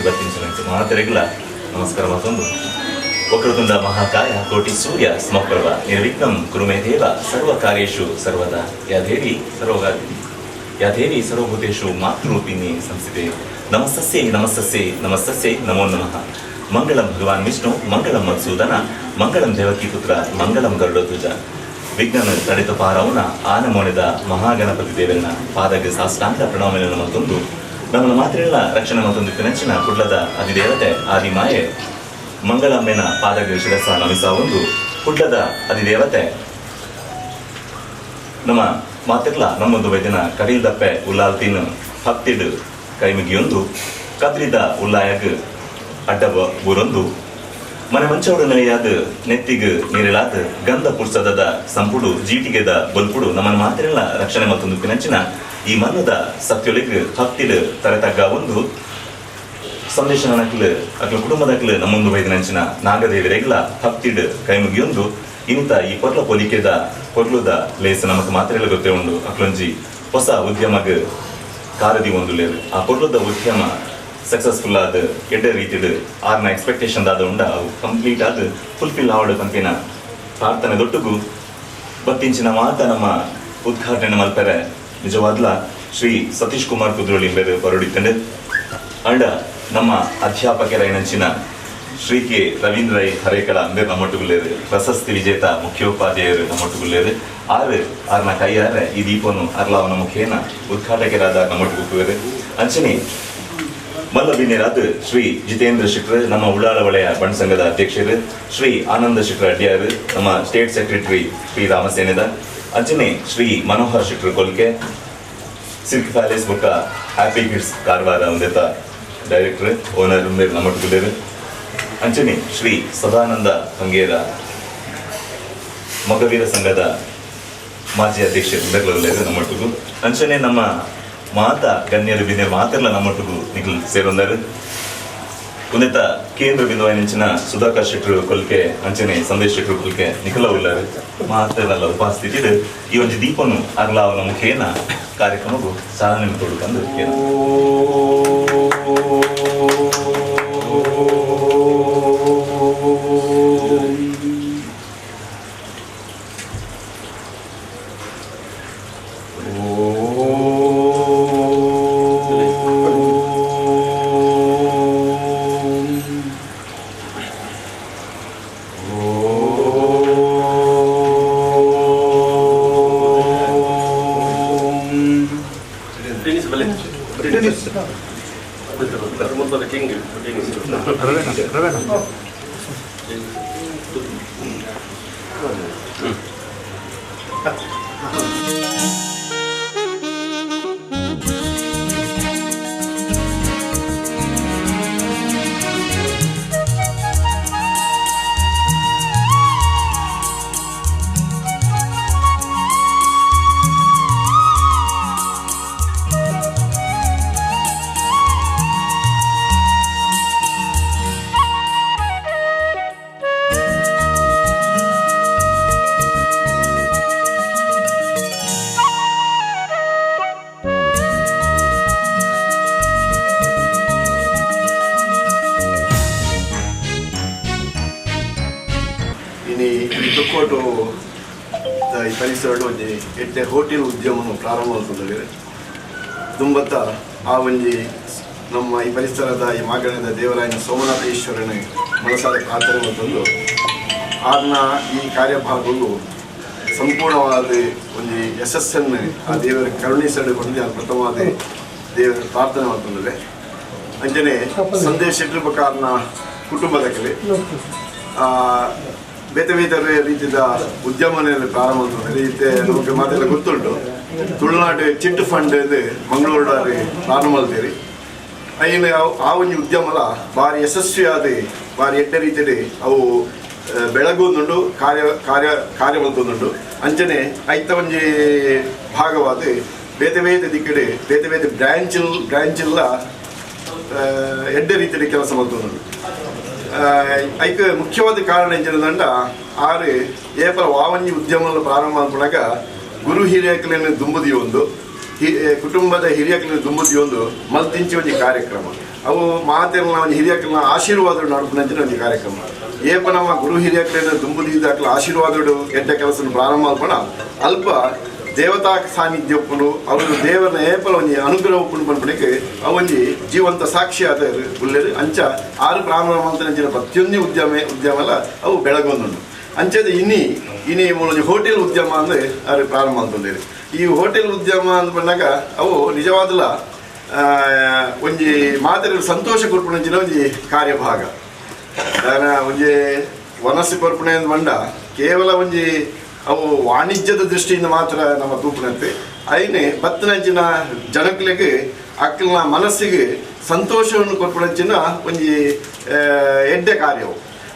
ಬತ್ತಿಂಚಿನ ಮಾತೆರೆಗ್ಲ ನಮಸ್ಕಾರ ಮತ್ತೊಂದು ವಕ್ರತುಂಡ ಮಹಾಕಾಯ ಕೋಟಿ ಸೂರ್ಯ ಸಮಪ್ರಭ ನಿರ್ವಿಘ್ನಂ ಕುರುಮೇ ದೇವ ಸರ್ವ ಕಾರ್ಯೇಷು ಸರ್ವದಾ ಯಾ ದೇವಿ ಯಾ ದೇವಿ ಸರ್ವಭೂತೇಷು ಮಾತೃರೂಪಿಣಿ ಸಂಸ್ಥಿತೆ. ನಮಸ್ತಸ್ಯೈ ನಮಸ್ತಸ್ಯೈ ನಮಸ್ತಸ್ಯೈ ನಮೋ ನಮಃ. ಮಂಗಳಂ ಭಗವಾನ್ ವಿಷ್ಣು ಮಂಗಳಂ ಮಧುಸೂದನ ಮಂಗಳಂ ದೇವಕಿ ಪುತ್ರ ಮಂಗಳಂ ಗರುಡಧ್ವಜ. ವಿಘ್ನನ ತಡೆತ ಪಾರವನ ಆನಮೋನೆದ ಮಹಾಗಣಪತಿ ದೇವರನ ಪಾದಗ ಸಾಷ್ಟಾಂಗ ಪ್ರಣಾಮಗಳನ್ನು ಮತ್ತೊಂದು ನಮ್ಮನ್ನು ಮಾತ್ರೆಲ್ಲ ರಕ್ಷಣೆ ಮತ್ತೊಂದು ನೆಚ್ಚಿನ ಕುಡ್ಲದ ಅಧಿದೇವತೆ ಆದಿಮಾಯೆ ಮಂಗಳಮ್ಮೆನ ಪಾದಗ ಶಿರಸ ನಮಿಸ ಒಂದು ಕುಡ್ಲದ ಅಧಿದೇವತೆ ನಮ್ಮ ಮಾತಿರ್ಲ ನಮ್ಮೊಂದು ವೈದ್ಯನ ಕಡೀಲ್ದಪ್ಪೆ ಉಲ್ಲಾಲ್ತಿನ ಹತ್ತಿಡು ಕೈಮಿಗಿಯೊಂದು ಕದ್ರಿದ ಉಲ್ಲಾಯಗ್ ಅಡ್ಡ ಊರೊಂದು ಮನೆ ಮಂಚವಡು ನೆಲೆಯಾದ ನೆತ್ತಿಗ್ ನೀರಿಲಾದ ಗಂಧ ಪುರ್ಸದದ ಸಂಪುಡು ಜೀಟಿಗೆದ ಬಲ್ಪುಡು ನಮ್ಮನ್ನು ಮಾತಿರಲ್ಲ ರಕ್ಷಣೆ ಮತ್ತೊಂದು ಪಿನಂಚಿನ ಈ ಮನ್ನದ ಸತ್ಯೊಲಿಗ್ ಹತ್ತಿಡು ತರೆತಗ್ಗ ಒಂದು ಸಂದೇಶ ನಕ್ಲು ಅಕ್ಲ ಕುಟುಂಬದಕ್ಲು ನಮ್ಮೊಂದು ವೈದ್ಯನಂಚಿನ ನಾಗದೇವರೆಗ್ಲ ಹತ್ತಿಡು ಕೈಮುಗಿಯೊಂದು ಇಂತ ಈ ಪೊರ್ಲ ಪೊಲಿಕೆದ ಪೊರ್ಲುದ ಲೇಸ್ ನಮಕ್ ಮಾತ್ರೆಲ್ಲ ಗೊತ್ತೇ ಉಂಡು. ಅಕ್ಲೊಂಜಿ ಹೊಸ ಉದ್ಯಮಗ್ ಕಾರದಿ ಒಂದು ಲೇರು ಆ ಪೊರ್ಲದ ಉದ್ಯಮ ಸಕ್ಸಸ್ಫುಲ್ ಆದ ಎಡ್ಡೆ ರೀತಿಡು ಆರ್ನ ಎಕ್ಸ್ಪೆಕ್ಟೇಷನ್ ಆದ ಉಂಡ ಅವು ಕಂಪ್ಲೀಟ್ ಆದ ಫುಲ್ಫಿಲ್ ಆವಡು ಪನ್ಪಿನ ಪ್ರಾರ್ಥನೆ ದೊಟ್ಟುಗು ಬತ್ತಿಂಚಿನ ಮಾತ ನಮ್ಮ ಉದ್ಘಾಟನೆ ಮಲ್ಪರೆ ನಿಜವಾದ್ಲ ಶ್ರೀ ಸತೀಶ್ ಕುಮಾರ್ ಕುದ್ರೋಳಿ ಬೇರೆ ಬರೋಡಿತ್ತಂಡೆ ಅಂಡ ನಮ್ಮ ಅಧ್ಯಾಪಕರೈನಂಚಿನ ಶ್ರೀ ಕೆ ರವೀಂದ್ರ ಹರೇಕಳ ಅಂಬೆ ನಮ್ಮೊಟ್ಟುಗುಲ್ಲೇರು ಪ್ರಶಸ್ತಿ ವಿಜೇತ ಮುಖ್ಯೋಪಾಧ್ಯಾಯರು ನಮ್ಮೊಟ್ಟುಗುಲ್ಲೇರು ಆರು ಆರ್ನ ಕೈಯಾರೆ ಈ ದೀಪನು ಅರ್ಲಾವನ ಮುಖೇನ ಉದ್ಘಾಟಕರಾದ ನಮ್ಮೊಟ್ಟುಗುಪ್ಪುವರು. ಅಂಚನೆ ಮಲ್ಲಬಿನ್ಯರಾದ ಶ್ರೀ ಜಿತೇಂದ್ರ ಶೆಟ್ಟರ್ ನಮ್ಮ ಉಳ್ಳಾಲ ವಲಯ ಬಣ್ಣ ಸಂಘದ ಅಧ್ಯಕ್ಷರು, ಶ್ರೀ ಆನಂದ ಶೆಟ್ಟರ್ ಅಡ್ಯಾರು ನಮ್ಮ ಸ್ಟೇಟ್ ಸೆಕ್ರೆಟರಿ ಶ್ರೀ ರಾಮಸೇನದ, ಅಂಚನೆ ಶ್ರೀ ಮನೋಹರ್ ಶೆಟ್ಟರ್ ಕೊಲ್ಕೆ ಸಿಲ್ಕ್ ಪ್ಯಾಲೇಸ್ ಬೊಕ್ಕ ಹ್ಯಾಪಿ ಕಿಡ್ಸ್ ಕಾರವಾರ ಒಂದೇತ ಡೈರೆಕ್ಟರ್ ಓನರ್ ನಮ್ಮೊಟ್ಟುಗುಲ್ಲೇರು. ಅಂಚನೆ ಶ್ರೀ ಸದಾನಂದ ಹಂಗೇರ ಮಗವೀರ ಸಂಘದ ಮಾಜಿ ಅಧ್ಯಕ್ಷರು ನಮ್ಮೊಟ್ಟಿಗೂ. ಅಂಚನೆ ನಮ್ಮ ಮಾತಾ ಗಣ್ಯರು ಬಿಂದೆ ಮಾತೆಲ್ಲ ನಮ್ಮೊಟ್ಟಿಗೂ ನಿಖಿಲ್ ಸೇರೊಂದರು. ಉನ್ನತ ಕೇಂದ್ರ ಬಿಂದುವಾಯಿನಂಚಿನ ಸುಧಾಕರ್ ಶೆಟ್ಟರು ಕೊಲ್ಕೆ ಅಂಚನೆ ಸಂದೇಶ್ ಶೆಟ್ಟರು ಕೊಲ್ಕೆ ನಿಖಲ ಉಳ್ಳಾರು ಮಾತೆಲ್ಲ ಉಪಸ್ಥಿತಿ ಈ ಒಂದು ದೀಪನು ಅರ್ಲಾವನ ಮುಖೇನ ಕಾರ್ಯಕ್ರಮಕ್ಕೂ ಚಾಲನೆ ಕೊಡುಕಂದು. ತುಕ್ಕೋಟು ಈ ಪರಿಸರ ಒಂಜಿ ಎಡ್ಡೆ ಹೋಟೆಲ್ ಉದ್ಯಮನು ಪ್ರಾರಂಭ ಮಲ್ತೊಂದುಲ್ಲೆರ್. ದುಂಬತ್ತ ಆ ಒಂಜಿ ನಮ್ಮ ಈ ಪರಿಸರದ ಈ ಮಾಗಣದ ದೇವರಾಯನ ಸೋಮನಾಥೇಶ್ವರನ ಮನಸಾದ ಪ್ರಾರ್ಥನೆ ಮಲ್ತೊಂದು ಆರ್ನ ಈ ಕಾರ್ಯಭಾಗವು ಸಂಪೂರ್ಣವಾದ ಒಂಜಿ ಯಶಸ್ಸನ್ನು ಆ ದೇವರ ಕರುಣಿಸಲು ಕೊಂಡು ಪ್ರಥಮವಾದ ದೇವರ ಪ್ರಾರ್ಥನೆ ಮಲ್ತೊಂದುಲ್ಲೆ. ಅಂಚನೆ ಸಂದೇಶ್ ಶೆಟ್ಟರ್ ಬೊಕ್ಕ ಆರ್ನ ಕುಟುಂಬದ ಕಲೆ ಬೇತೆ ಬೇತೆ ರೀತಿಯ ಉದ್ಯಮನೆಯಲ್ಲಿ ಪ್ರಾರಂಭ ಇತ್ತೆ ನಮಗೆ ಮಾತೆಲ್ಲ ಗೊತ್ತುಂಟು. ತುಳುನಾಡು ಚಿಟ್ ಫಂಡ್ ಇದು ಮಂಗಳೂರು ಪ್ರಾರಂಭ ಮಲ್ತೇರಿ. ಐನ ಆ ಒಂಜಿ ಉದ್ಯಮಲ ಭಾರಿ ಯಶಸ್ವಿಯಾದ ಭಾರಿ ಎಡ್ಡೆ ರೀತಿಯಲ್ಲಿ ಅವು ಬೆಳಗೊಂದುಂಡು ಕಾರ್ಯ ಕಾರ್ಯ ಕಾರ್ಯ ಮಲ್ತೊಂದುಂಡು. ಅಂಚನೆ ಐತ ಒಂಜಿ ಭಾಗವಾದ ಬೇತೆ ಬೇತೆ ದಿಕ್ಕಡೆ ಬೇತೆ ಬೇತೆ ಬ್ರಾಂಚಿಲ್ಲ ಎಡ್ಡೆ ರೀತಿಯಲ್ಲಿ ಕೆಲಸ ಮಲ್ತೊಂದುಂಡು. ಐಕ್ ಮುಖ್ಯವಾದ ಕಾರಣ ಎಂಚಿನದಂಡ ಆರು ಏಪಲ ವಾವಂಜಿ ಉದ್ಯಮವನ್ನು ಪ್ರಾರಂಭ ಮಲ್ಪುನಗ ಗುರು ಹಿರಿಯಕಲಿನ ದುಂಬುದಿ ಒಂದು ಕುಟುಂಬದ ಹಿರಿಯಕಲಿನ ದುಂಬುದಿ ಒಂದು ಮಲ್ತಿಂಚಿ ಒಂಜಿ ಕಾರ್ಯಕ್ರಮ. ಅವು ಮಾತೆಲ್ಲ ಒಂಜಿ ಹಿರಿಯಕ್ಲನ ಆಶೀರ್ವಾದ ನಡಪುನಂಚಿನ ಒಂಜಿ ಕಾರ್ಯಕ್ರಮ. ಏಪ ನಮ್ಮ ಗುರು ಹಿರಿಯಕ್ಲೇನ ದುಂಬುದೀದಾಕ್ಲ ಆಶೀರ್ವಾದಡು ಎಡ್ಡೆ ಕೆಲಸ ಪ್ರಾರಂಭ ಮಲ್ಪಣ ಅಲ್ಪ ದೇವತಾ ಸಾನ್ನಿಧ್ಯ ಉಪ್ಪುಂಡು, ಅವರು ದೇವರನ್ನ ಏಪಲ ಒಂಜಿ ಅನುಗ್ರಹ ಉಪ್ಪುಂಡು ಪನ್ಪಣಿಗೆ ಅವೊಂಜಿ ಜೀವಂತ ಸಾಕ್ಷಿ ಆದ ಉಲ್ಲೇರು. ಅಂಚ ಆರು ಪ್ರಾರಂಭ ಮಲ್ತನಂಚಿನ ಪ್ರತಿಯೊಂದು ಉದ್ಯಮಲ ಅವು ಬೆಳಗೊಂದುಂಡು. ಅಂಚದ ಇನಿ ಇನಿ ಮೂಲೊಂಜಿ ಹೋಟೆಲ್ ಉದ್ಯಮ ಅಂದರೆ ಅವ್ರು ಪ್ರಾರಂಭ ಮಲ್ತೊಂದೇರು. ಈ ಹೋಟೆಲ್ ಉದ್ಯಮ ಅಂದ್ಕೊಂಡಾಗ ಅವು ನಿಜವಾದಲ ಒಂಜಿ ಮಾತೆರ್ ಸಂತೋಷ ಕೊರ್ಪುನಂಚಿನ ಒಂಜಿ ಕಾರ್ಯಭಾಗ. ಒಂಜಿ ವನಸ್ಸು ಕೊರ್ಪುಣೆ ಅಂದ್ ಕೇವಲ ಒಂಜಿ ಅವು ವಾಣಿಜ್ಯದ ದೃಷ್ಟಿಯಿಂದ ಮಾತ್ರ ನಮ್ಮ ತೂಪುನಂತೆ ಐನೆ ಬತ್ತನಂಚಿನ ಜನಕ್ಲೆಗ್ ಅಕ್ಲ್ನ ಮನಸ್ಸಿಗೆ ಸಂತೋಷವನ್ನು ಕೊರ್ಪುನಂಚಿನ ಒಂಜಿ ಎಡ್ಡೆ ಕಾರ್ಯವು.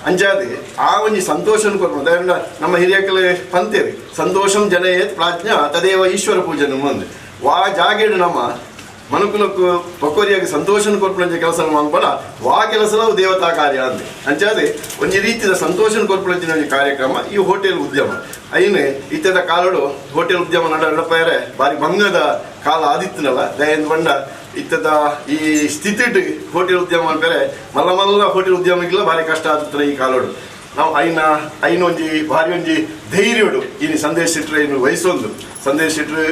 ಅಂಚಾದ್ ಆ ಒಂಜಿ ಸಂತೋಷವನ್ನು ಕೊರ್ಪುನ ನಮ್ಮ ಹಿರಿಯಕ್ಲೆ ಪಂತೇರಿ ಸಂತೋಷಂ ಜನಯೇತ್ ಪ್ರಾಜ್ಞ ತದೇವ ಈಶ್ವರ ಪೂಜೆ ಅಂದ್ ವಾ ಜಾಗೆಡ್ ನಮ್ಮ ಮನುಕುಲಕ್ಕೂ ಬಕೋರಿಯಾಗಿ ಸಂತೋಷನ ಕೊರ್ಪುನಂಚ ಕೆಲಸ ಮನ್ಪಡ ವಾ ಕೆಲಸಲ ದೇವತಾ ಕಾರ್ಯ ಅಂದೆ. ಅಂಚಾದೆ ಒಂಜಿ ರೀತಿಯ ಸಂತೋಷನ ಕೊರ್ಪುನಂಚಿನ ಒಂಜಿ ಕಾರ್ಯಕ್ರಮ ಈ ಹೋಟೆಲ್ ಉದ್ಯಮ. ಐನೆ ಇತ್ತೆದ ಕಾಲಡು ಹೋಟೆಲ್ ಉದ್ಯಮ ನಡಪೇರೆ ಬಾರಿ ಭಂಗದ ಕಾಲ ಆದಿತ್ತನಲ್ಲ ದಯಂದ ಬಂಡ ಇತ್ತದ ಈ ಸ್ಥಿತಿಟ್ ಹೋಟೆಲ್ ಉದ್ಯಮ ಅನ್ಪೇರೆ ಮಲ್ಲ ಮಲ್ಲ ಹೋಟೆಲ್ ಉದ್ಯಮಕ್ಕೆಲ್ಲ ಭಾರಿ ಕಷ್ಟ ಆದಿತ್ತನ ಈ ಕಾಲಡು. ನಾವು ಐನ ಐನ ಒಂಜಿ ಭಾರಿ ಒಂಜಿ ಧೈರ್ಯಡು ಇನಿ ಸಂದೇಶ್ ಶೆಟ್ರು ಇನ್ನು ವಯಸ್ಸೊಂದು ಸಂದೇಶ್ ಶೆಟ್ರು,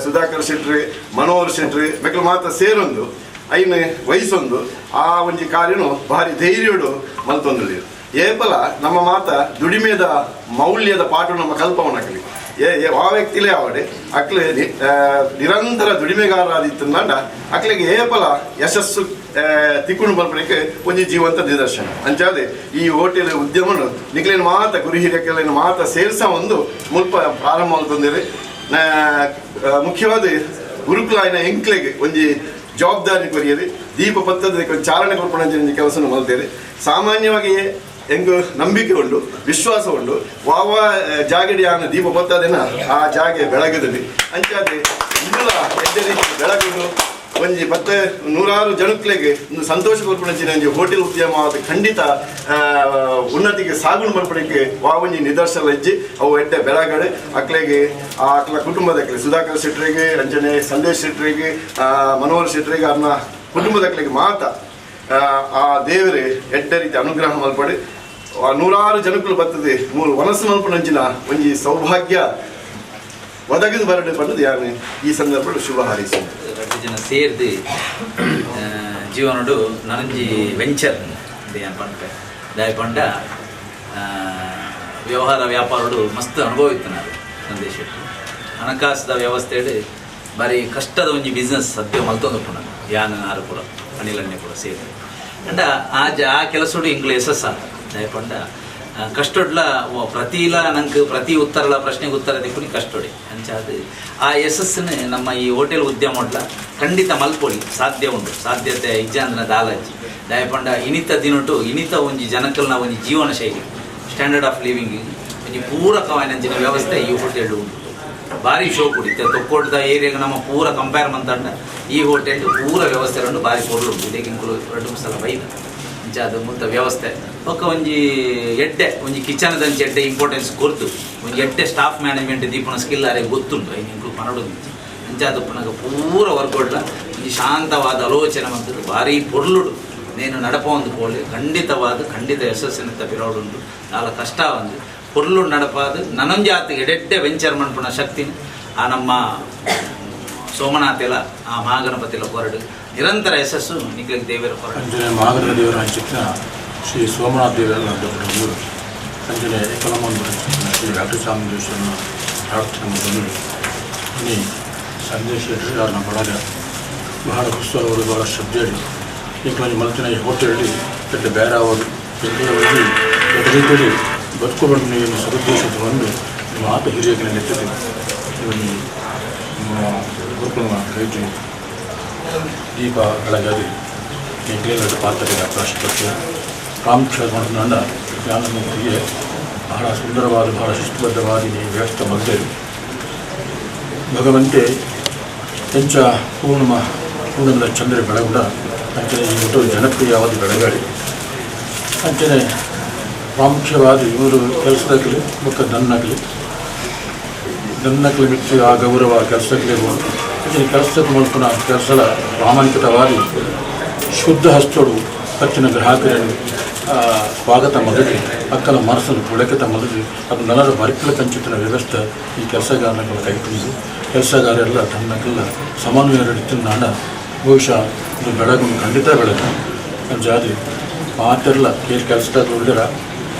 ಸುಧಾಕರ್ ಶೆಟ್ರು, ಮನೋಹರ್ ಶೆಟ್ರು ಮೆಕ್ಲು ಮಾತ್ರ ಸೇರೊಂದು ಐನ ವಯಸ್ಸೊಂದು ಆ ಒಂಜಿ ಕಾರ್ಯನು ಭಾರಿ ಧೈರ್ಯಡು ಮಲ್ತೊಂದು. ಏಪಲ ನಮ್ಮ ಮಾತ ದುಡಿಮೆದ ಮೌಲ್ಯದ ಪಾಠ ನಮ್ಮ ಕಲ್ಪವನಕಲಿ ಏ ಆ ವ್ಯಕ್ತಿಲೇ ಅವಡೆ ಅಕ್ಲೆ ನಿರಂತರ ದುಡಿಮೆಗಾರರಾದಿತ್ತಂದಾಂಡ ಅಕ್ಲೆಗೆ ಏಪಲ ಯಶಸ್ಸು ತಿಕ್ಕುಂಡು ಬರ್ಪಣಿಕೆ ಒಂಜಿ ಜೀವಂತ ನಿದರ್ಶನ. ಅಂಚಾದೆ ಈ ಹೋಟೆಲ್ ಉದ್ಯಮನು ನಿಕ್ಲೇನು ಮಾತ ಗುರು ಹಿರಿಯಕಲೇನು ಮಾತ ಸೇರ್ಸ ಒಂದು ಮುಲ್ಪ ಪ್ರಾರಂಭ ಮಲ್ತೊಂದಿರಿ. ಮುಖ್ಯವಾದ ಗುರುಕುಲಾಯಿನ ಎಂಕ್ಲೆಗೆ ಒಂಜಿ ಜವಾಬ್ದಾರಿ ಕೊರಿಯರಿ ದೀಪ ಪತ್ತದ ಚಾಲನೆ ಕೊರ್ಪುನಂಚಿನ ಕೆಲಸನು ಮಲ್ತೇರಿ. ಸಾಮಾನ್ಯವಾಗಿ ಎಂಗು ನಂಬಿಕೆ ಉಂಡು, ವಿಶ್ವಾಸ ಉಂಡು, ವಾವ ಜಾಗಡಿಯಾನ ದೀಪ ಪತ್ತದೇನ ಆ ಜಾಗೆ ಬೆಳಗದಲ್ಲಿ ಅಂಚಾದೆ ಇಂದುಲ ಎಡ್ಡೆ ರೀತಿ ಬೆಳಗುಡು ಒಂಜಿ ಪತ್ತೆ ನೂರಾರು ಜನಕ್ಲೆಗೆ ಒಂದು ಸಂತೋಷ ಕೊರ್ಪುನಂಚಿನ ಒಂಜಿ ಹೋಟೆಲ್ ಉದ್ಯಮ ಅದು ಖಂಡಿತ ಉನ್ನತಿಗೆ ಸಾಗುಣ ಮಲ್ಪಡಿಕೆ ವಾ ಒಂಜಿ ನಿದರ್ಶನ ಹೆಜ್ಜೆ ಅವು ಎಡ್ಡೆ ಬೆಳಗಡೆ ಅಕ್ಲೆಗೆ ಆ ಅಕ್ಲ ಕುಟುಂಬದಕ್ಲೆ ಸುಧಾಕರ್ ಶೆಟ್ರಿಗೆ, ಅಂಚನೆ ಸಂದೇಶ್ ಶೆಟ್ರಿಗೆ, ಮನೋಹರ್ ಶೆಟ್ರಿಗೆ ಅನ್ನ ಕುಟುಂಬದಕ್ಲೆಗೆ ಮಾತ ಆ ದೇವರೇ ಎಡ್ಡೆ ರೀತಿ ಅನುಗ್ರಹ ಮಲ್ಪಡಿ ನೂರಾರು ಜನಕ್ಕಳು ಬರ್ತದೆ ಮೂರು ವನಸ್ಸು ಮಲ್ಪುನಂಚಿನ ಒಂಜಿ ಸೌಭಾಗ್ಯ ಒದಗಿದು ಬರಡು ಪಂಡದು ಯಾರು ಈ ಸಂದರ್ಭದಲ್ಲಿ ಶುಭ ಹಾರೈಸಿ. ರಡ್ಡು ಜನ ಸೇರ್ದು ಜೀವನಡು ನನಂಜಿ ವೆಂಚರ್ ಪಂಪೆ ದಾಯ ಪಂಡ ವ್ಯವಹಾರ ವ್ಯಾಪಾರಡು ಮಸ್ತ್ ಅನುಭವ ಇತ್ತು ನಾನು ಸಂದೇಶ್ ಶೆಟ್ಟಿ. ಹಣಕಾಸದ ವ್ಯವಸ್ಥೆಡು ಬಾರಿ ಕಷ್ಟದ ಒಂಜಿ ಬಿಸ್ನೆಸ್ ಸದ್ಯ ಮಲ್ತೊಂದು ಪುನಃ ಯಾನ್ ಆರು ಪೂರ ಅನಿಲಣ್ಣೆ ಕೂಡ ಸೇರಿ ಅಂಡ ಆ ಆ ಕೆಲಸಡು ಇಂಗ್ಲ ಯಶಸ್ಸಾತ. ದಾಯ ಪಂಡ ಕಷ್ಟೊಡ್ಲ ಪ್ರತಿಲ ನಂಗೆ ಪ್ರತಿ ಉತ್ತರಲ ಪ್ರಶ್ನೆಗೆ ಉತ್ತರ ದಿಕ್ಕುನಿ ಕಷ್ಟೊಡಿ ಅಂಚಾದ ಆ ಯಶಸ್ಸನ್ನು ನಮ್ಮ ಈ ಹೋಟೆಲ್ ಉದ್ಯಮ ಒಡ್ಲ ಖಂಡಿತ ಮಲ್ಪೊಡಿ ಸಾಧ್ಯ ಉಂಟು. ಸಾಧ್ಯತೆ ಇಜ್ಜಾಂದ್ನ ದಾಲಜ್ಜಿ ದಾಯಪಂಡ ಇನಿತ ದಿನಟು ಇನಿತ ಒಂಜಿ ಜನಕಲ್ನ ಒಂಜಿ ಜೀವನ ಶೈಲಿ ಸ್ಟ್ಯಾಂಡರ್ಡ್ ಆಫ್ ಲಿವಿಂಗ್ ಒಂಜಿ ಪೂರಕವಾಯಿನಂಚಿನ ವ್ಯವಸ್ಥೆ ಈ ಹೋಟೆಲ್ ಉಂಟು. ಭಾರಿ ಶೋ ಕುಡಿತೆ ತೊಕ್ಕೋಟದ ಏರಿಯಾಗ ನಮ್ಮ ಪೂರ ಕಂಪೇರ್ ಮಂತಂಡ ಈ ಹೋಟೆಲ್ ಪೂರ ವ್ಯವಸ್ಥೆ ಉಂಟು, ಭಾರಿ ಪೊರ್ಲು ಉಂಟು. ಇದಕ್ಕೆ ಎರಡು ಸಲ ಬೈದ ಅಂಚ ಅದು ಮುತ್ತ ವ್ಯವಸ್ಥೆ ಬೊಕ್ಕ ಒಂಜಿ ಎಡ್ಡೆ ಒಂಜಿ ಕಿಚನ್ದಂಚಿ ಎಡ್ಡೆ ಇಂಪಾರ್ಟೆನ್ಸ್ ಕೊರ್ದು ಒಂಜಿ ಎಡ್ಡೆ ಸ್ಟಾಫ್ ಮ್ಯಾನೇಜ್ಮೆಂಟ್ ದೀಪನ ಸ್ಕಿಲ್ ಅರೆ ಗೊತ್ತುಂಟು ಐನು ಇಂಕ್ಲು ಪನಡು ಅಂಚ ಅದು ಪೂರ ವರ್ಗೊಡ್ಲ ಒಂಜಿ ಶಾಂತವಾದ ಆಲೋಚನೆ ಮಂತದ್ದು ಭಾರಿ ಪೊರ್ಲುಡು ನೇನು ನಡಪ ಒಂದು ಪೋಲಿ ಖಂಡಿತವಾದ ಖಂಡಿತ ಯಶಸ್ಸಿನ ಪಿರೋಡುಂಟು. చాలా ಕಷ್ಟ ಒಂದು ಪೊರ್ಲು ನಡಪಾದು ನನೊಂಜಾತ್ ಎಡೆಡ್ಡೆ ವೆಂಚರ್ ಮನ್ಪುನ ಶಕ್ತಿನ ಆ ನಮ್ಮ ಸೋಮನಾಥೆಲ ಆ ಮಹಾಗಣಪತಿಲ ಹೊರಡು ನಿರಂತರ ಯಶಸ್ಸು ನಿಖಿಲ್ ದೇವರ ಹೊರಡು. ಅಂಜನೆ ಮಹಾಗಣ ದೇವರ ಹಂಚಿನ ಶ್ರೀ ಸೋಮನಾಥ ದೇವರ ಊರು ಅಂಜನೆ ಏಕಲಮಂದು ಶ್ರೀ ವೆಂಕಟಚಾಮುಂಡೇಶ್ವರನ ಪ್ರಾರ್ಥನೆ ಬಂದರು. ಇನಿ ಸಂದೇಶ್ ಶೆಟ್ಟರು ಯಾರನ್ನ ಬಳಗ ಬಹಳ ಕುಸ್ತವರು ಬಹಳ ಶ್ರದ್ಧೆಯಲ್ಲಿ ಇಂಕ್ಲೊಂಜಿ ಮಲ್ತಿನ ಈ ಹೋಟೆಲ್ ದೊಡ್ಡ ಬೇರೆ ಅವರು ಬೆಂಗಳೂರಲ್ಲಿ ದೊಡ್ಡ ರೀತಿಯಲ್ಲಿ ಬದುಕುಬಂದು ನೀವು ಸದುದ್ದೇಶದ ಒಂದು ನಿಮ್ಮ ಆತ ಹಿರಿಯಕನ ನೆತ್ತಿದೆ ಇವನಿ ನಿಮ್ಮ ಗುರುಕುಲ ಕೈಜು ದೀಪ ಬೆಳಗಾದಿ ಎಂಕ್ಲೇನ ಪಾತ್ರಕ್ಕೆ ಅವಕಾಶ ಕೊಟ್ಟು ಪ್ರಾಮುಖ್ಯ ಮಾಡಿದ ಜ್ಞಾನಮೂರ್ತಿಗೆ ಬಹಳ ಸುಂದರವಾದ ಬಹಳ ಶಿಸ್ತುಬದ್ಧವಾದ ಈ ವ್ಯವಸ್ಥೆ ಮಲ್ದೇರು. ಭಗವಂತೆ ಎಂಚ ಪೂರ್ಣಿಮ ಪೂರ್ಣಿಮದ ಚಂದ್ರ ಬೆಳಗುಡ ಅಂಚನೆ ಈ ಒಟ್ಟು ಜನಪ್ರಿಯವಾದ ಬೆಳಗಾಡಿ ಅಂಚನೆ ಪ್ರಾಮುಖ್ಯವಾದ ಇವರು ಕೆಲಸದಾಗಲಿ ಮತ್ತು ನನ್ನಾಗಲಿ ನನ್ನಕ್ಲಿ ಮಿಚ್ಚು ಆ ಗೌರವ ಕೆಲಸಕ್ಕೆ ಅಂಚನೆ ಕೆಲಸಕ್ಕೆ ಮಲ್ಪುನ ಕೆಲಸದ ಪ್ರಾಮಾಣಿಕತವಾದಿ ಶುದ್ಧ ಹಸ್ತೋಡು ಪತ್ತಿನ ಗ್ರಾಹಕರನ್ನು ಸ್ವಾಗತ ಮೊದಲು ಅಕ್ಕನ ಮನಸ್ಸನ್ನು ಪುಳಕಿತ ಮೊದಲು ಅದು ನೆಲದ ಬರಿಕಲ ಕಂಚಿತ್ತಿನ ವ್ಯವಸ್ಥೆ ಈ ಕೆಲಸಗಾರನ ಕೈಗೊಂಡು ಕೆಲಸಗಾರೆಲ್ಲ ತನ್ನಕ್ಕೆಲ್ಲ ಸಮನ್ವಯ ನಾಡ ಬಹುಶಃ ಇದು ಬೆಳಗನ್ನು ಖಂಡಿತ ಬೆಳಕು ಜಾതി ಮಾತೆಲ್ಲ ಕೆಲಸದಾಗ ಉಳ್ಳರ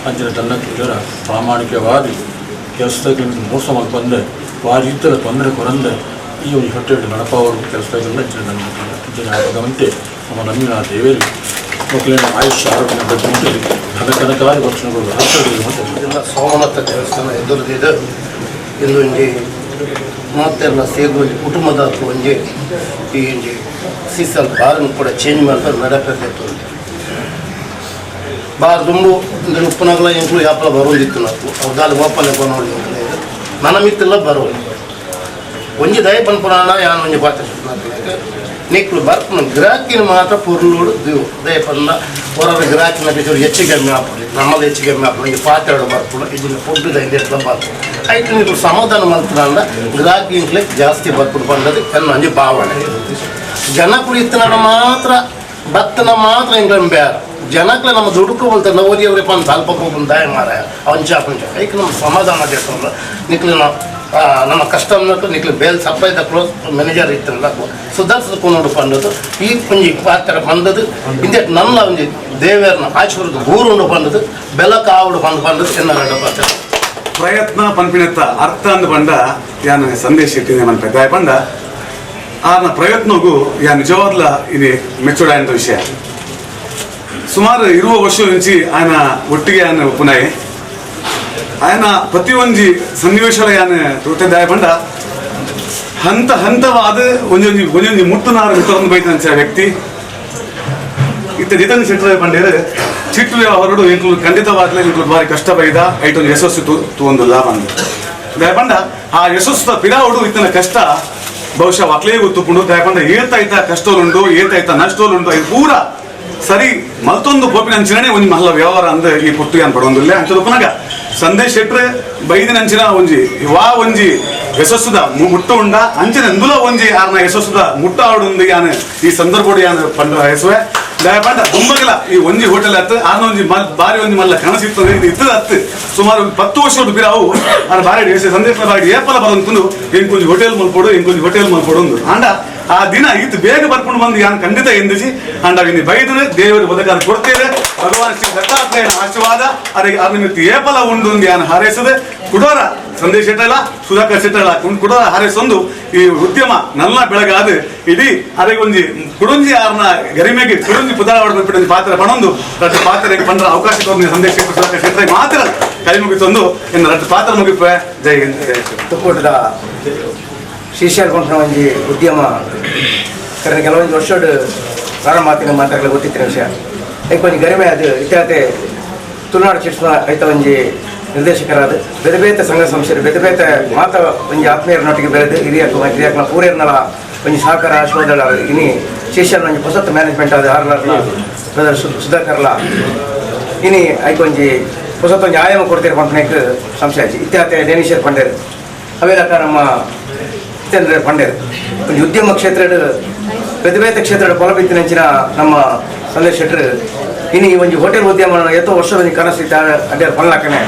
ಅಂಚಿನ ತನ್ನಕ್ಕಿಲ್ಲರ ಪ್ರಾಮಾಣಿಕವಾದಿ ಕೆಲಸದಾಗ ಮೋಸ ಬಂದೆ ವಾರೀತರ ತೊಂದರೆ ಕೊರಂದೆ ಈ ಒಂದು ಹೊಟ್ಟೆ ನಡಪಾವರು ಕೆಲಸದಾಗೆಲ್ಲ ಅಂಚಿನ ನನ್ನ ಅಂಚಿನ ಭಗವಂತೆ ನಮ್ಮ ನಮ್ಮಿನ ದೇವೇರಿ ಮಕ್ಕಳಿನ ಆಯುಷ್ಯ ಆರೋಗ್ಯ ಬಗ್ಗೆ ಧನಕನಕಾರಿ ವರ್ಷಗಳು ಇದೆಲ್ಲ ಸೋಮನಾಥ ದೇವಸ್ಥಾನ ಎದುರಿದಿದೆ. ಇಂದು ಒಂಜಿ ಮಾತೆಲ್ಲ ಸೇರ್ದು ಒಂಜಿ ಕುಟುಂಬದ ಒಂಜಿ ಈ ಒಂಜಿ ಸೀಸಲ್ ಬಾರನ್ನು ಕೂಡ ಚೇಂಜ್ ಮಾಡ್ತಾರೆ ನಡಪೇಕಾಯ್ತು ಅಂತ ಬಾರ್ ದುಂಬು ಅಂದರೆ ಉಪ್ಪುನಗಲ ಎಂಕ್ಲು ಯಾಪಲ ಬರೋದಿತ್ತು ನಾವು ಅವ್ದಾಲಿ ಓಪನ್ ನೋಡಿ ನನ್ನ ಮಿತ್ತೆಲ್ಲ ಬರೋದು ಒಂಜಿ ದಯ ಪನ್ಪುರಾಣ ಯಾನ್ ಒಂಜಿ ಪಾತ್ರ ನಿಕ್ಲು ಬರ್ಪುನ ಗ್ರಾಹಕಿನ ಮಾತ್ರ ಪೊರ್ಲೋಡು ದಿವು ದಯ ಪನ್ನ ಹೊರ ಗ್ರಾಹಕಿನ ಬಿಜೋರು ಹೆಚ್ಚು ಕಮ್ಮಿ ಆಪುಂಡು ನಮ್ಮದು ಹೆಚ್ಚು ಕಮ್ಮಿ ಆಪುಂಡು ಈ ಪಾತ್ರೆ ಬರ್ಪುಂಡು ಇದನ್ನ ಫುಡ್ ಇಂದೆಟ್ಲ ಬರ್ಪುಂಡು ಐತೆ ನೀವು ಸಮಾಧಾನ ಮಲ್ತನಂಡ ಗ್ರಾಹಕಿಂಕ್ಲೆ ಜಾಸ್ತಿ ಬರ್ಪುಂಡು ಪಂಡದು ಎನ್ನ ಒಂಜಿ ಭಾವನೆ. ಜನಕುಲು ಇತ್ತನ ಮಾತ್ರ ಬತ್ತನ ಮಾತ್ರ ಇಂಗ್ಲ ಬೇರೆ ಜನಕ್ಲೆ ನಮ್ಮ ದುಡುಕು ಬೋಲ್ತಾರೆ ನಾವು ಓದಿಯವ್ರೆ ಪಂತ ಅಲ್ಪ ಹೋಗುನ್ ದಾಯ ಮಾರಾಯ ಅಂಚ ಪಂಚ ಐಕ್ ನಮ್ಮ ಸಮಾಧಾನ ದೇತಲ್ಲ ನಿಕ್ಲು ನಾವು ನಮ್ಮ ಕಸ್ಟಮರ್ ನಿಕ್ಲು ಬೇಲ್ ಸಪ್ಲೈ ದ ಕ್ಲೋಸ್ ಮ್ಯಾನೇಜರ್ ಇತ್ತಲ್ಲ ಸುಧಾರಿಸಿಕೊಂಡು ಪಂಡದು ಈ ಒಂಜಿ ಪಾತ್ರ ಬಂದದು ಇಂದೆ ನನ್ನ ಒಂಜಿ ದೇವರನ್ನ ಆಶೀರ್ವಾದ ಗೂರುಂಡು ಪಂಡದು ಬೆಲಕ ಆವಡು ಪಂದು ಪಂಡದು ಎನ್ನ ಪಾತ್ರ ಪ್ರಯತ್ನ ಪನ್ಪಿನತ್ತ ಅರ್ಥ ಅಂದ ಬಂಡ ಯಾನು ಸಂದೇಶ ಇಟ್ಟಿದ್ದೆ ಮನ್ಪೆ ದಾಯ ಪಂಡ ಆರ್ನ ಪ್ರಯತ್ನಗೂ ಯಾ ನಿಜವಾದ್ಲ ಇದು ಮೆಚ್ಚುಡಾಯಂತ ವಿಷಯ. ಸುಮಾರು ಇರುವ ವರ್ಷ నుంచి ఆయన ಒಟ್ಟಿಗೆ ఆయన ಪುನಃ ఆయన ಪ್ರತಿಯೊಂಜಿ ಸನ್ನಿವೇಶಲ ಯಾನು ತೂತೆ ಪಂಡ ಹಂತ ಹಂತವಾದ ಒಂಜೊಂಜಿ ಒಂಜೊಂಜಿ ಮುಟ್ಟುನಾರು ಮಿತ್ತೊಂದು ಬೈತಂಚ ವ್ಯಕ್ತಿ ಇತ್ತ ಜಿತನ್ ಶೆಟ್ಟರ್ ಪಂಡೇರು ಚಿಟ್ಟು ಹೊರಡು ಎಂಕ್ಲು ಖಂಡಿತವಾಗ್ಲೇ ಎಂಕ್ಲು ಬಾರಿ ಕಷ್ಟ ಬೈದ ಐಟೊಂದು ಯಶಸ್ಸು ತೂ ಒಂದು ಲಾಭ ಅಂದ ದಯಪಂಡ ಆ ಯಶಸ್ಸು ಪಿರಾವುಡು ಇತ್ತನ ಕಷ್ಟ ಬಹುಶಃ ಅಕ್ಲೇ ಗೊತ್ತುಕೊಂಡು ದಯಪಂಡ ಏತಾಯ್ತ ಕಷ್ಟೋಲುಂಡು ಏತಾಯ್ತ ನಷ್ಟೋಲುಂಡು ಇದು ಪೂರ ಸರಿ ಮಲ್ತೊಂದು ಪೋಪಿನ ಅಂಚಿನೇ ಒಂಜಿ ಮಲ್ಲ ವ್ಯವಹಾರ ಅಂದ ಈ ಪುಟ್ಟು ಏನ್ ಪಡೊಂದಿಲ್ಲ ಅಂಚದ ಪುನಗ ಸಂದೇಶ್ ಶೆಟ್ರೆ ಬೈದಿನ ಅಂಚಿನ ಒಂಜಿ ವಾ ಒಂಜಿ ಯಶಸ್ಸುದ ಮುಟ್ಟು ಉಂಡ ಅಂಚಿನ ಇಂದುಲ ಒಂಜಿ ಆರ್ನ ಯಶಸ್ಸುದ ಮುಟ್ಟ ಆಡುಂದು ಯಾನು ಈ ಸಂದರ್ಭ ಯಾನು ಪಂಡ ಹೆಸುವೆ ದಯಪಂಡ ದುಂಬಗಲ ಈ ಒಂಜಿ ಹೋಟೆಲ್ ಹತ್ತು ಆರ್ನ ಒಂಜಿ ಮಲ್ ಬಾರಿ ಒಂಜಿ ಮಲ್ಲ ಕನಸಿತ್ತು ಇದು ಇತ್ತದ ಹತ್ತು ಸುಮಾರು 10 ವರ್ಷ ಬಿರಾವು ಆರ್ ಬಾರಿ ಸಂದೇಶ ಬಾರಿ ಏಪಲ ಬರಂತಂದು ಇಂಕೊಂಜಿ ಹೋಟೆಲ್ ಮಲ್ಪೋಡು ಇಂಕೊಂಜಿ ಹೋಟೆಲ್ ಮಲ್ಪೋಡು ಅಂದು ಆಂಡ ಆ ದಿನ ಈತ ಬೇಗ ಬರ್ಕೊಂಡು ಬಂದು ಯಾನು ಖಂಡಿತ ಎಂದಿಸಿ ಅಂಡ ಇನ್ನು ಬೈದ್ರೆ ದೇವರು ಬದಕಾದ ಕೊಡ್ತೇವೆ ಭಗವಾನ್ ಶ್ರೀ ದತ್ತಾತ್ರೇಯನ ಆಶೀರ್ವಾದ ಅದಕ್ಕೆ ಅದ್ರ ನಿಮಿತ್ತ ಏಪಲ ಉಂಡು ಯಾನು ಹಾರೈಸದೆ ಕುಡೋರ ಸಂದೇಶ್ ಶೆಟ್ಟಲ್ಲ ಸುಧಾಕರ್ ಶೆಟ್ಟಲ್ಲ ಕುಡೋರ ಹಾರೈಸೊಂದು ಈ ಉದ್ಯಮ ನನ್ನ ಬೆಳಗಾದ ಇಡೀ ಅದಕ್ಕೆ ಒಂಜಿ ಕುಡೊಂಜಿ ಆರ್ನ ಗರಿಮೆಗೆ ಕುಡೊಂಜಿ ಪುದಾರ ಪಾತ್ರ ಪಣೊಂದು ರಟ್ಟು ಪಾತ್ರ ಪಂಡ್ರ ಅವಕಾಶ ಕೊಡ್ತೀನಿ ಸಂದೇಶ್ ಶೆಟ್ಟರ್ ಸುಧಾಕರ್ ಶೆಟ್ಟರೆ ಮಾತ್ರ ಕೈ ಮುಗಿತೊಂದು ಇನ್ನು ರಟ್ಟು ಪಾತ್ರ ಮುಗಿಪೆ. ಜೈ ಹಿಂದ್ ಜೈ ತುಕ್ಕೋಟದ ಶ್ರೀಶೈಲ ಪಂಪನ ಒಂಜಿ ಉದ್ಯಮ ಕರೆನ ಕೆಲವೊಂದು ವರ್ಷಡ್ ಪ್ರಾರಂಭ ಆತಿನ ಮಾತಾಡಲು ಗೊತ್ತಿತ್ತಿನ ವಿಷಯ ಐಕ್ ಒಂಜಿ ಗರಿಮೆ ಅದು ಇತ್ಯಾತೆ ತುಳುನಾಡು ಚಿಟ್ಸ್ನ ಐತ ಒಂಜಿ ನಿರ್ದೇಶಕರಾದ ಬೇರೆ ಬೇತೆ ಸಂಘ ಸಂಸ್ಥೆ ಬೇರೆ ಬೇತೆ ಮಾತ ಒಂಜಿ ಆತ್ಮೀಯರನ್ನೊಟ್ಟಿಗೆ ಬೆಳೆದು ಹಿರಿಯಕು ಹಿರಿಯಾಕ್ನ ಪೂರೇರ್ನಲ ಒಂಜಿ ಸಹಕಾರ ಆಶೀರ್ವಾದ ಇನಿ ಶ್ರೀಶೈಲ ಒಂಜಿ ಹೊಸತ್ ಮ್ಯಾನೇಜ್ಮೆಂಟ್ ಆದ ಆರ್ಲಾರ್ನ ಬ್ರದರ್ ಸುಧಾಕರ್ಲ ಇನಿ ಐಕ್ ಒಂಜಿ ಹೊಸತ್ ಒಂಜಿ ಆಯಾಮ ಕೊಡ್ತೀರ ಪಂಪನೇಕ್ ಸಂಸ್ಥೆ ಆಯ್ತು ಇತ್ಯಾತೆ ಡೇನಿಶರ್ ಪಂಡೇರ್ ಅವೇಲಕ ನಮ್ಮ ಜಿತೇಂದ್ರ ಪಂಡೇರ್ ಒಂಜಿ ಉದ್ಯಮ ಕ್ಷೇತ್ರದ ಬೇತೆ ಬೇತೆ ಕ್ಷೇತ್ರದ ಪೊಲಬಿತ್ತಿನಂಚಿನ ನಮ್ಮ ಸಂದೇಶ್ ಶೆಟ್ಟರ್ ಇನಿ ಒಂಜಿ ಹೋಟೆಲ್ ಉದ್ಯಮ ಎತ್ತೋ ವರ್ಷದ ಒಂಜಿ ಕನಸು ಇತ್ತ ಅಡ್ಡಾರ ಪನ್ಲಾಕನೆ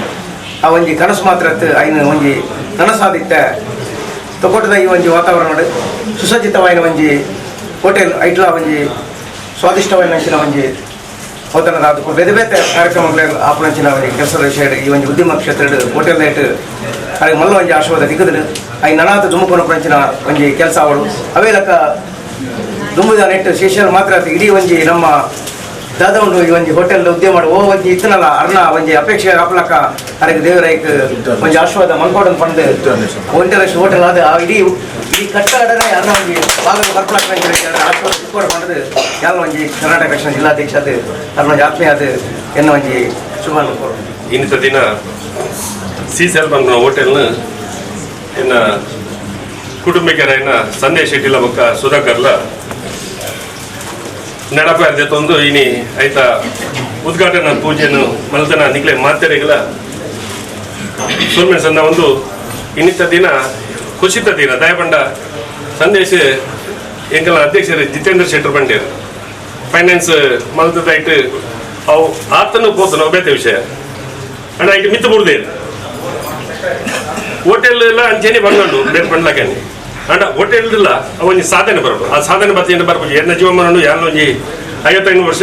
ಆ ಒಂಜಿ ಕನಸು ಮಾತ್ರ ಐನು ಒಂಜಿ ನನಸಾದಿತ್ತ ತೊಕೊಟದ ಈ ಒಂಜಿ ವಾತಾವರಣ ಸುಸಜ್ಜಿತವಾಯಿನ ಒಂಜಿ ಹೋಟೆಲ್ ಐಟ್ಲ ಒಂಜಿ ಸ್ವಾದಿಷ್ಟವಾಯಿನ ಒಂಜಿ ಹೋತನದ ಬೇರೆ ಬೇತೆ ಕಾರ್ಯಕ್ರಮಗಳ ಆಪಣಂಚಿನ ಒಂಜಿ ಕೆಲಸದ ವಿಷಯ ಈ ಒಂಜಿ ಉದ್ಯಮ ಕ್ಷೇತ್ರದ ಹೋಟೆಲ್ ರೇಟ್ ಅದಕ್ಕೆ ಮಲ್ಲ ಒಂಜಿ ಆಶೀರ್ವಾದ ದಿಕ್ಕದ್ರು I ನನಾತ ದುಮ್ಮುಕೊನಪಂಚಿನ ಒಂಜಿ ಕೆಲಸ ಅವಳು ಅವೇ ಲೆಕ್ಕ ದುಂಬುದ ನೆಟ್ಟು ಶ್ರೀಶೈಲ ಮಾತ್ರ ಇಡೀ ಒಂಜಿ ನಮ್ಮ ದಾದ ಉಂಡು ಈ ಒಂಜಿ ಹೋಟೆಲ್ ಉದ್ಯಮ ಓ ಒಂಜಿ ಇತ್ತನಲ್ಲ ಅರ್ಣ ಒಂಜಿ ಅಪೇಕ್ಷೆ ಆಪ್ಲಕ್ಕ ಅದಕ್ಕೆ ದೇವರೈಕ್ ಒಂಜಿ ಆಶೀರ್ವಾದ ಮಲ್ಕೋಡನ್ ಪಂಡು ಇಂಟರ್ನ್ಯಾಷನಲ್ ಹೋಟೆಲ್ ಅದು ಆ ಇಡೀ ಈ ಕಟ್ಟಡನೇ ಅರ್ಣ ಒಂಜಿ ಭಾಗದ ಬರ್ಪಲಾಕ ಆಶೀರ್ವಾದ ತಿಕ್ಕೋಡ ಪಂಡದು ಯಾಲ ಒಂಜಿ ಕರ್ನಾಟಕ ರಕ್ಷಣಾ ಜಿಲ್ಲಾಧ್ಯಕ್ಷ ಅದು ಅರ್ಣ ಒಂಜಿ ಆತ್ಮೀಯ ಅದು ಎನ್ನ ಒಂಜಿ ಶುಭ ಇನ್ನಿತ ದಿನ ಸೀಸೆಲ್ ಬಂದ ಹೋಟೆಲ್ನ ಇನ್ನ ಕುಟುಂಬಿಕರಾಯಿನ ಸಂದೇಶ್ ಶೆಟ್ಟಿಲ ಬೊಕ್ಕ ಸುಧಾಕರ್ಲ ನಡಪ ತಂದು ಇನಿ ಐತ ಉದ್ಘಾಟನಾ ಪೂಜೆಯನ್ನು ಮಲ್ತನ ನಿಕ್ಲೆ ಮಾತೆರೆಗಳ ಸೋಲ್ಮೆ ಸಣ್ಣ ಒಂದು ಇನ್ನಿತ ದಿನ ಖುಷಿತ ದಿನ ದಯಪಂಡ ಸಂದೇಶ್ ಎಂಕಲ್ನ ಅಧ್ಯಕ್ಷರು ಜಿತೇಂದ್ರ ಶೆಟ್ಟರ್ ಬಂಡೇರು. Finance ಮಲ್ತದಾಯ್ತು ಅವು ಆತನು ಪೋತನ ಬೇತೆ ವಿಷಯ ಅಂಡ ಐಟ್ ಮಿತ್ತು ಬುಡ್ದೇರು ಹೋಟೆಲ್ ಎಲ್ಲ ಅಂಚೆನೆ ಬಂಗಂಡು ಬೇರೆ ಪಂಡ್ಲಕನೆ ಅಂಡ ಹೋಟೆಲ್ ಇಲ್ಲ ಒಂಜಿ ಸಾಧನೆ ಬರೋದು ಆ ಸಾಧನೆ ಬತ್ತಿಂದ ಬರ್ಬೋದು ಎನ್ನ ಜೀವಮಾನ ಯಾನ್ ಒಂಜಿ 55 ವರ್ಷ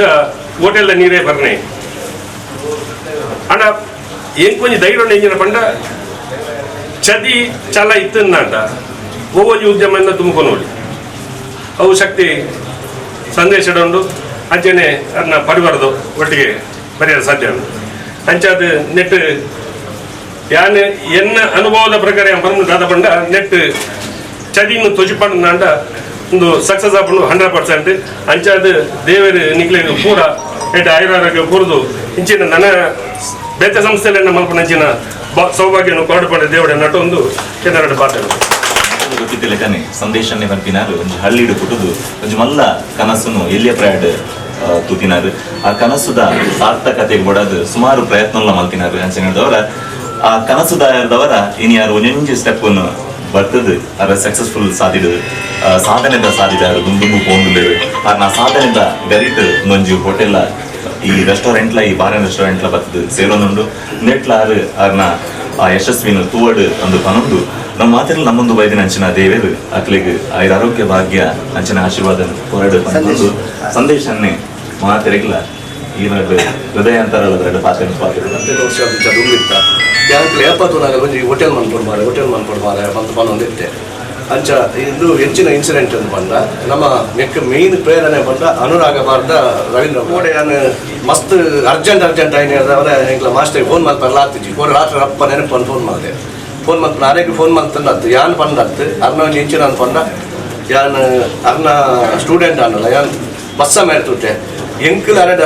ಹೋಟೆಲ್ ನೀರೇ ಬರ್ನೆ ಅಂಡ ಏನ್ ಧೈರ್ಯ ಎಂಜಿನ ಪಂಡ ಚದಿ ಚಲ ಇತ್ತಂದ ಒವ್ವೊಂಜಿ ಉದ್ಯಮ ತುಂಬಿಕೊಂಡು ಅವು ಶಕ್ತಿ ಸಂದೇಶ ಉಂಡು ಅಂಚೆನೆ ಅದನ್ನ ಪರಿವಾರದು ಒಟ್ಟಿಗೆ ಪರಿಹಾರ ಸಾಧ್ಯ ಉಂಟು. ಅಂಚಾದ ನೆಟ್ ಯಾನ್ ಎನ್ನ ಅನುಭವದ ಪ್ರಕಾರ ಪಂಡ ದಾದ ಪಂಡ ನೆಟ್ ಚದಿನ ತೊಜಿಪಂಡ ಒಂದು ಸಕ್ಸಸ್ ಆಪುಂಡು 100%. ಅಂಚಾದ ದೇವರು ನಿಕ್ಲೆಗ್ ಪೂರ ಎಡ್ಡೆ ಆಯುರಾರೋಗ್ಯ ಕೂರ್ದು ಇಂಚಿನ ನನ್ನ ಬೇತೆ ಸಂಸ್ಥೆಲೆನ್ನ ಮಲ್ಪುನ ಅಂಚಿನ ಸೌಭಾಗ್ಯನು ಕೊರಡು ದೇವಡೆ ನಟೊಂದು ಕೆನರಡು ಪಾತ್ರ ಗೊತ್ತಿತ್ತಿಲೆಕ್ಕನೆ ಸಂದೇಶನೇ ಪನ್ಪಿನಾರು ಒಂಜಿ ಹಳ್ಳಿಡು ಪುಟ್ಟುದು ಒಂಜಿ ಮಲ್ಲ ಕನಸುನು ಎಲ್ಲಿಯ ಪ್ರಯಾಡ್ ತೂತಿನಾರು ಆ ಕನಸುದ ಸಾರ್ಥಕತೆಗೆ ಬಡದು ಸುಮಾರು ಪ್ರಯತ್ನ ಮಲ್ತಿನಾರು ಅಂಚನೆ ಆ ಕನಸುದಾರದವರ ಇನಿ ಯಾರು ಒಂಜೊಂಜಿ ಸ್ಟೆಪ್ ಬರ್ತದೆ ಅರ ಸಕ್ಸಸ್ಫುಲ್ ಸಾಧಿಡು ಸಾಧನೆದ ಸಾಧಿದಾರು ದುಂದುಂಬು ಪೋಂದುಲೇರು ಆರ್ನ ಸಾಧನೆದ ಗರಿಟ್ ಒಂಜಿ ಹೋಟೆಲ್ ಈ ರೆಸ್ಟೋರೆಂಟ್ಲ ಈ ಬಾರನ್ ರೆಸ್ಟೋರೆಂಟ್ಲ ಬರ್ತದೆ ಸೇರೋನುಂಡು ನೆಟ್ಲಾರು ಆರ್ನ ಆ ಯಶಸ್ವಿನ ತೂವಡು ಅಂದು ಪನೊಂದು ನಮ್ಮ ಮಾತಿರಲ್ಲಿ ನಮ್ಮೊಂದು ಬೈದಿನ ಅಂಚಿನ ದೇವರು ಅಕ್ಲೆಗ್ ಆಯುರ ಆರೋಗ್ಯ ಭಾಗ್ಯ ಅಂಚಿನ ಆಶೀರ್ವಾದ ಹೊರಡು ಪನೊಂದು ಸಂದೇಶನ್ನೇ ಮಾತೆರೆಗ್ಲ ಈ ನಡು ಹೃದಯ ಅಂತಾರಲ್ಲ ಎರಡು ಪಾತ್ರ ಪಾತ್ರ ದುಂಬಿತ್ತ ಯಾಕೆ ಏಪತ್ತು ಒಂಜಿ ಹೋಟೆಲ್ ಮನ್ಪೊಡು ಮಾರೆ ಹೋಟೆಲ್ ಮನ್ಪೊಡು ಮಾರೆ ಪಂತ ಪನೊಂದಿತ್ತೆ ಅಂಚ ಇದು ಹೆಚ್ಚಿನ ಇನ್ಸಿಡೆಂಟ್ ಅಂತ ಪಂಡ ನಮ್ಮ ನೆಕ್ ಮೇನ್ ಪ್ರೇರಣೆ ಪಂಡ ಅನುರಾಗ ಬಾರ್ದ ರವೀಂದ್ರ ಕೋಡೆ ನಾನು ಮಸ್ತ್ ಅರ್ಜೆಂಟ್ ಅರ್ಜೆಂಟ್ ಆಯ್ನ ಅವರೇ ಎಂಕ್ಲ ಮಾಸ್ಟರ್ ಫೋನ್ ಮಲ್ಪಲ್ಲ ಆಗ್ತಿದ್ವಿ ಕೋಡೆ ರಾತ್ರಿ ಅಪ್ಪ ನೆನಪು ಫೋನ್ ಮಾಡಿದೆ ಫೋನ್ ಮಲ್ಪ ನಾನೇಗೆ ಫೋನ್ ಮಲ್ತಂದತ್ತು ಯಾನ್ ಪಂಡತ್ತು ಅರ್ನ ಒಂಜಿ ಇಂಚಿನ ಪಂಡ ಯಾನ್ ಅರ್ನ ಸ್ಟೂಡೆಂಟ್ ಅನ್ನಲ್ಲ ಯಾನ್ ಬಸ್ಸ ಮೇರ್ತುಟ್ಟೆ ಎಂಕಲ್ ಅರಡ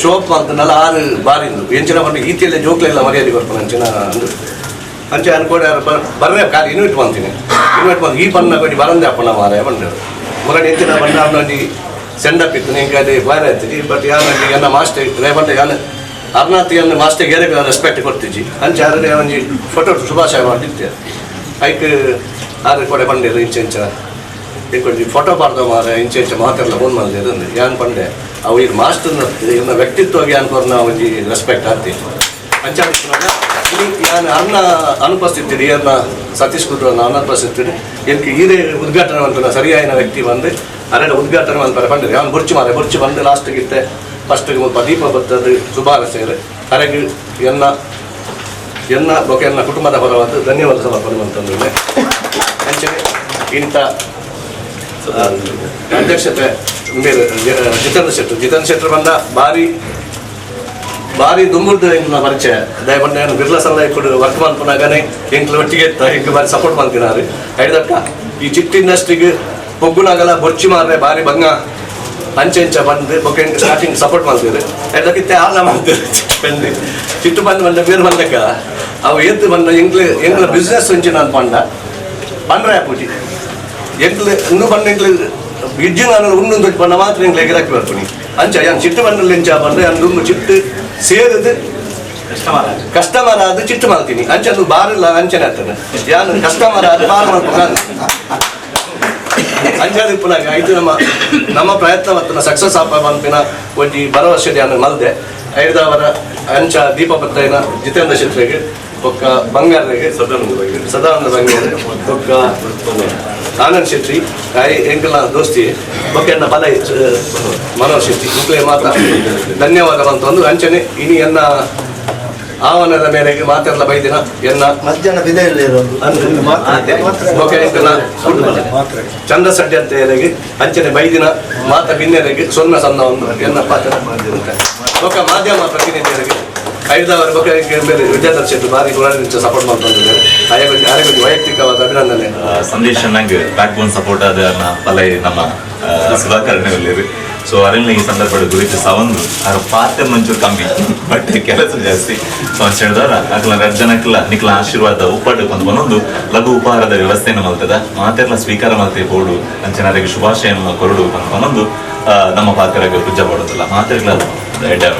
ಶೋಪ್ ಮಲ್ತನಲ್ಲ ಆರು ಬಾರಿಂದು ಎಂಚಿನ ಪಂಡ ಈತಿಯಲ್ಲೇ ಜೋಕ್ಲೆಲ್ಲ ಮರ್ಯಾದೆ ಕೊರ್ಪುನ ಅಂಚಿನ ಅಂದು ಅಂಚೆ ಅನ್ಕೋಡೆ ಬರ್ರೆ ಖಾಲಿ ಇನ್ವೈಟ್ ಮಾಡ್ತೀನಿ ಇನ್ವೈಟ್ ಮಾಡಿ ಈ ಪನ್ನ ಕೊಡಿ ಬರಂದೆ ಅಪ್ಪನ ಮಾರಾಯ ಬಂದರು ಮೊರಡಿ ಎಂಚಿನ ಬಣ್ಣ ಒಂಜಿ ಸೆಂಡಪ್ ಇತ್ತು ನಿಂಗೆ ಅದೇ ಬಾರ ಆಯ್ತು ಬಟ್ ಯಾನ್ ಎನ್ನ ಮಾಸ್ಟರ್ ರೇಪಂಡ ಯಾನ್ ಅರ್ನಾಥ್ ಎನ್ನ ಮಾಸ್ಟರ್ ಏರೆ ರೆಸ್ಪೆಕ್ಟ್ ಕೊಡ್ತಿದ್ದಿ ಅಂಚೆ ಅರಡೆ ಒಂಜಿ ಫೋಟೋ ಶುಭಾಶಯ ಮಾಡಿದ್ದೆ ಐಕ್ ಆರು ಕೊಡೆ ಬಂದಿರು ಇಂಚೆ ಇಂಚ ಇಂಕೊಂಜಿ ಫೋಟೋ ಪಾಡ್ದ ಮಾರ ಇಂಚೆ ಇಂಚ ಮಾತೆಲ್ಲ ಫೋನ್ ಮಾಡಿದೆ ಯಾನ್ ಪಂಡೆ ಅವು ಈ ಮಾಸ್ಟರ್ನ ಎನ್ನ ವ್ಯಕ್ತಿತ್ವಗೆ ಯಾನ್ ಕೊರ್ನ ಒಂಜಿ ರೆಸ್ಪೆಕ್ಟ್ ಆತಿ ಅಂಚೆ ಯಾನ್ ಅರ್ನ ಅನುಪಸ್ಥಿತಿ ಅನ್ನ ಸತೀಶ್ ಕುಡ್ರನ್ನ ಅನುಪಸ್ಥಿತಿ എനിക്ക് ಈರೇ ಉದ್ಘಾಟನೆ ಅಂತ ಸರಿಯಾದ ವ್ಯಕ್ತಿ ಬಂದು ಅರೆಡ ಉದ್ಘಾಟನೆ ಅಂತ ಪಂಡಿರಿ ಅವನು ಬುರ್ಚು ಮಾರೆ ಬುರ್ಚು ಬಂದು ಲಾಸ್ಟ್ಗೆ ಇತ್ತೆ ಫಸ್ಟ್ಗೆ ಮುಲ್ಪ ದೀಪ ಬರ್ತದೆ ಸುಬಾರ ಸೇರಿ ಅರೆಗೆ ಎನ್ನ ಎನ್ನ ಬೊಕೆ ಎನ್ನ ಕುಟುಂಬದ ಪರವಾದ ಧನ್ಯವಾದ ಸಮರ್ಪಣೆ ಅಂತಂದ್ರೆ ಅಂಚನೆ ಇಂಥ ಅಧ್ಯಕ್ಷತೆ ಮೇರೆ ಜಿತೇಂದ್ರ ಶೆಟ್ಟರು ಜಿತೇಂದ್ರ ಶೆಟ್ಟರು ಬಂದ ಭಾರಿ ಭಾರಿ ದುಂಬುರ್ದು ಎಂಕ್ಲ ಪರಿಚಯ ದಯಪಂಡ ಏನು ಬಿರ್ಲಾ ಸಲ್ಲ ఇప్పుడు ವರ್ಕ್ ಮನ್ಪುನಾಗನೆ ಎಂಕ್ಲ ಒಟ್ಟಿಗೆ ಇತ್ತ ಎಂಕ್ ಭಾರಿ ಸಪೋರ್ಟ್ ಮಾಡ್ತಿನಾರು ಐದಕ್ಕ ಈ ಚಿಟ್ ಇಂಡಸ್ಟ್ರಿಗೆ ಪೊಗ್ಗುನಾಗಲ ಬೊರ್ಚಿ ಮಾರ್ರೆ ಭಾರಿ ಬಂಗ ಅಂಚೆ ಇಂಚ ಬಂದು ಬೊಕ್ಕೆ ಎಂಕ್ ಸ್ಟಾರ್ಟಿಂಗ್ ಸಪೋರ್ಟ್ ಮಾಡ್ತೀರಿ ಐದಕ್ಕಿತ್ತೆ ಆಲ ಮಾಡ್ತೀರಿ ಬಂದು ಚಿಟ್ಟು ಬಂದು ಬಂದ ಬೇರೆ ಬಂದಕ್ಕ ಅವು ಏತ್ ಬಂದ ಎಂಕ್ಲ ಎಂಕ್ಲ ಬಿಸ್ನೆಸ್ ಒಂಚಿ ನಾನು ಪಂಡ ಬಂಡ್ರೆ ಪೂಜಿ ಎಂಕ್ಲ ಇನ್ನೂ ಬಂದ ಎಂಕ್ಲ ಇಜ್ಜಿ ನಾನು ಉನ್ನೊಂದು ಬಂದ ಮಾತ್ರ ಎಂಕ್ಲ ಎಗಿರಾಕಿ ಬರ್ತೀನಿ ಅಂಚ ಯಾನ್ ಚಿಟ್ಟು ಬಂದಲ್ಲಿ ಎಂಚ ಬಂದ್ರೆ ದುಂಬು ಚಿಟ್ಟು ಸೇರಿದು ಕಸ್ಟಮರ್ ಆದ ಚಿಟ್ಟು ಮಾಡ್ತೀನಿ ಅಂಚೆ ಅದು ಬಾರಿಲ್ಲ ಅಂಚನೆ ಆಗ್ತದೆ ಯಾನು ಕಸ್ಟಮರ್ ಆದ ಬಾರ್ ಮಾಡ್ಕೊಂಡು ಅಂಚಾದ ಪುನಃ ಇದು ನಮ್ಮ ನಮ್ಮ ಪ್ರಯತ್ನ ಮತ್ತು ಸಕ್ಸಸ್ ಆಪ ಪನ್ಪಿನ ಒಂಜಿ ಭರವಸೆ ಯಾನು ಮಲ್ದೆ ಐದವರ ಅಂಚ ದೀಪ ಪತ್ತೈನ ಜಿತೇಂದ್ರ ಶೆಟ್ಟರಿಗೆ ಬೊಕ್ಕ ಬಂಗಾರರಿಗೆ ಸದಾನಂದ ಬಂಗಾರ ಬೊಕ್ಕ ಆನಂದ್ ಶೆಟ್ಟಿ I ಎಂಕಲ್ನ ದೋಸ್ತಿ ಬೊಕ್ಕ ಎನ್ನ ಬಲ ಮನೋಜ್ ಶೆಟ್ಟಿ ಮುಕ್ಲೆ ಮಾತ್ರ ಧನ್ಯವಾದ ಬಂತು ಅಂಚನೆ ಇನಿ ಎನ್ನ ಆಹ್ವಾನದ ಮೇರೆಗೆ ಮಾತೆಲ್ಲ ಬೈದಿನ ಎನ್ನ ಮಧ್ಯಾಹ್ನ ಬಿದೆಯಲ್ಲಿ ಬೊಕ್ಕ ಎಂಕಲ್ನ ಚಂದ್ರ ಸಡ್ಡಿ ಅಂತ ಹೇಳಿ ಅಂಚನೆ ಬೈದಿನ ಮಾತ ಬಿನ್ನೆರೆಗೆ ಸೊನ್ನೆ ಸಣ್ಣ ಒಂದು ಎನ್ನ ಪಾತ್ರ ಬೊಕ್ಕ ಮಾಧ್ಯಮ ಪ್ರತಿನಿಧಿಯರಿಗೆ ಐದವರು ಬೊಕ್ಕ ಬೇರೆ ವಿದ್ಯಾಧರ್ ಶೆಟ್ಟಿ ಭಾರಿ ಗುಣದಿಂದ ಸಪೋರ್ಟ್ ಮಾಡ್ಕೊಂಡಿದ್ದಾರೆ ಆರೋಗ್ಯ ವೈಯಕ್ತಿಕವಾದ ಅಭಿನಂದನೆ. ಸಂದೇಶ್ ನಂಗೆ ಬ್ಯಾಕ್ ಬೋನ್ ಸಪೋರ್ಟ್ ಆದ ಪಲೈ ನಮ್ಮ ಸುಧಾಕರಣೆ ಸೊ ಅರಣ್ಯ ಈ ಸಂದರ್ಭದ ಗುರಿತು ಸವಂದು ಆರ ಪಾತ್ರ ಮಂಚೂರು ಕಮ್ಮಿ ಬಟ್ ಕೆಲಸ ಜಾಸ್ತಿ. ಸೊ ಅಂತ ಹೇಳಿದವರ ಅಕ್ಲ ರಡ್ ಜನಕ್ಲ ನಿಕ್ಲ ಆಶೀರ್ವಾದ ಉಪ್ಪಾಡು ಬಂದು ಬಂದೊಂದು ಲಘು ಉಪಹಾರದ ವ್ಯವಸ್ಥೆಯನ್ನು ಮಲ್ತದ ಮಾತೆರ್ಲ ಸ್ವೀಕಾರ ಮಲ್ತೆ ಬೋಡು ಅಂಚನಾರಿಗೆ ಶುಭಾಶಯ ಕೊರಡು ಬಂದು ಬಂದೊಂದು ನಮ್ಮ ಪಾತ್ರಗೆ ಪೂಜೆ ಮಾಡೋದಿಲ್ಲ ಮಾತೆರ್ಲ ಎಡ್ಡೆ.